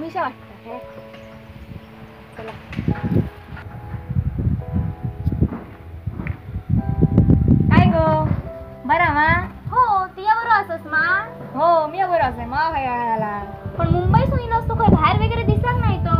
अमिषा वाटतं. चला काय गो बरा मा? हो तिया बरो असस मा? हो मी बरो असे मा आला. पण मुंबईसून इलोस तू खंय भायर वगैरे दिसत नाही तो.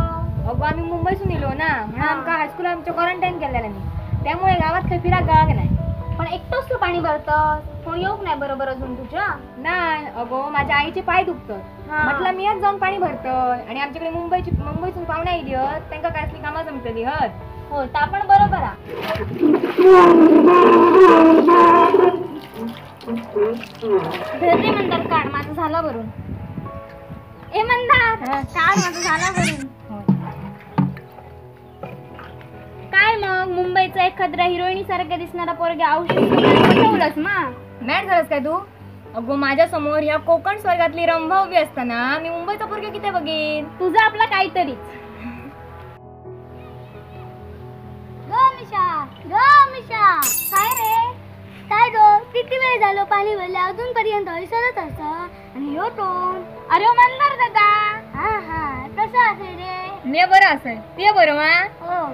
अगो आम्ही मुंबईसून इलो ना म्हणून आमका हायस्कूल आमच्या क्वारंटाईन केलेलं मी, त्यामुळे गावात खंय फिराक गावाक नाही. पण एकटोच तू पाणी भरतस, कोण येऊक नाही बरोबर अजून तुझ्या? नाही अगो माझ्या आईचे पाय दुखतात, म्हटलं मी आज जाऊन पाणी भरतोय. आणि आमच्याकडे मुंबईतून पाहुणे आली हत, त्यांका काय असली कामा जमतली हत. हो ता पण बरोबर आ. धर रे मंदार काढ माझं झाला भरून. ए मंदार काढ माझं झाला भरून. काय मग मुंबईचा एखाद्या हिरोईनी सारखा दिसणारा पोरगा औषध ठेवलंस मा? मॅड झालंस काय तू? अगो माझ्या समोर ह्या कोकण स्वर्गातली रंभा उभी असताना मी मुंबईचा पोरगा किती बघेन? तुझा आपला काहीतरीच. गमिशा गमिशा काय रे? काय गो किती वेळ झालो पाणी भरले अजूनपर्यंत हयसरच असं. आणि ह्यो कोण? अरे मंदार दादा. हा हा कसं असेल रे? मी बरं असेल ते बरं मा. हो